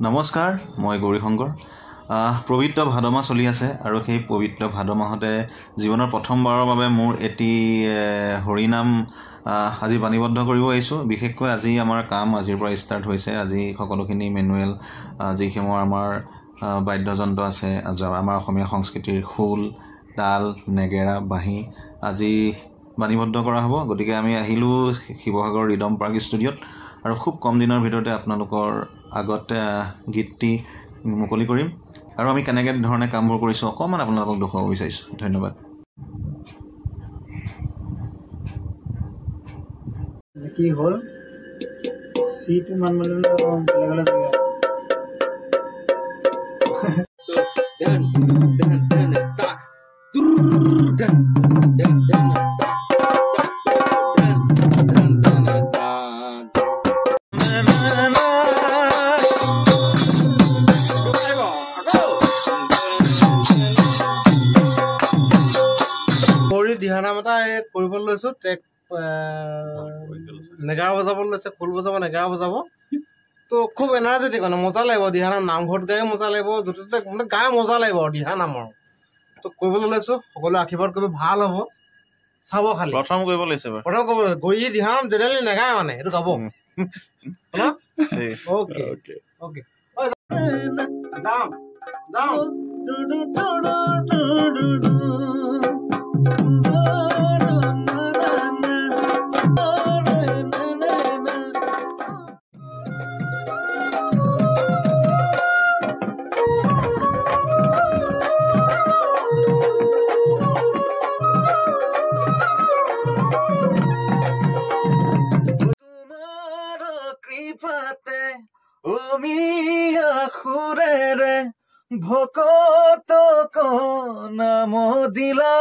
নমস্কাৰ, মই গৌৰীশংকৰ। পবিত্ৰ ভাদ মাহ চলি আছে আৰু সেই পবিত্ৰ ভাদ মাহতে জীৱনৰ প্ৰথমবাৰৰ বাবে মোৰ এটি হৰিনাম আজি বাণীবদ্ধ কৰিব আহিছোঁ। বিশেষকৈ আজি আমাৰ কাম আজিৰ পৰা ষ্টাৰ্ট হৈছে। আজি সকলোখিনি মেনুৱেল যিসমূহ আমাৰ বাদ্যযন্ত্ৰ আছে, আমাৰ অসমীয়া সংস্কৃতিৰ খোল, তাল, নেগেৰা, বাঁহী আজি বাণীবদ্ধ কৰা হ'ব। গতিকে আমি আহিলোঁ শিৱসাগৰ ৰিদম পাৰ্ক ষ্টুডিঅ'ত আৰু খুব কম দিনৰ ভিতৰতে আপোনালোকৰ আগত গীতটি মুকলি কৰিম আৰু আমি কেনেকৈ ধৰণে কামবোৰ কৰিছোঁ অকণমান আপোনালোকক দেখুৱাব বিচাৰিছোঁ। ধন্যবাদ। কি হ'ল চিটো মান দিহানাম এটা কৰিবলৈ লৈছো। ট্ৰেক নেগেৰা বজাবলৈ লৈছে, খোল বজাব, নেগেৰা বজাব। তো খুব এনাৰ্জেটিক, মানে মজা লাগিব দিহানাম। নামঘৰত গায়ো মজা লাগিব, য'তে মানে গাই মজা লাগিব আৰু দিহানাম। আৰু তো কৰিবলৈ লৈছো, সকলোৱে আশীৰ্বাদ কৰিব, ভাল হ'ব, চাব খালি। প্ৰথম কৰিব লৈছে, প্ৰথম কৰিব গৈ দিহানাম জেনেৰেলি নেগায়, মানে এইটো গাব। অ'কে অ'কে, যাওঁ যাওঁ। সুৰেৰে ভকতক নাম দিলা।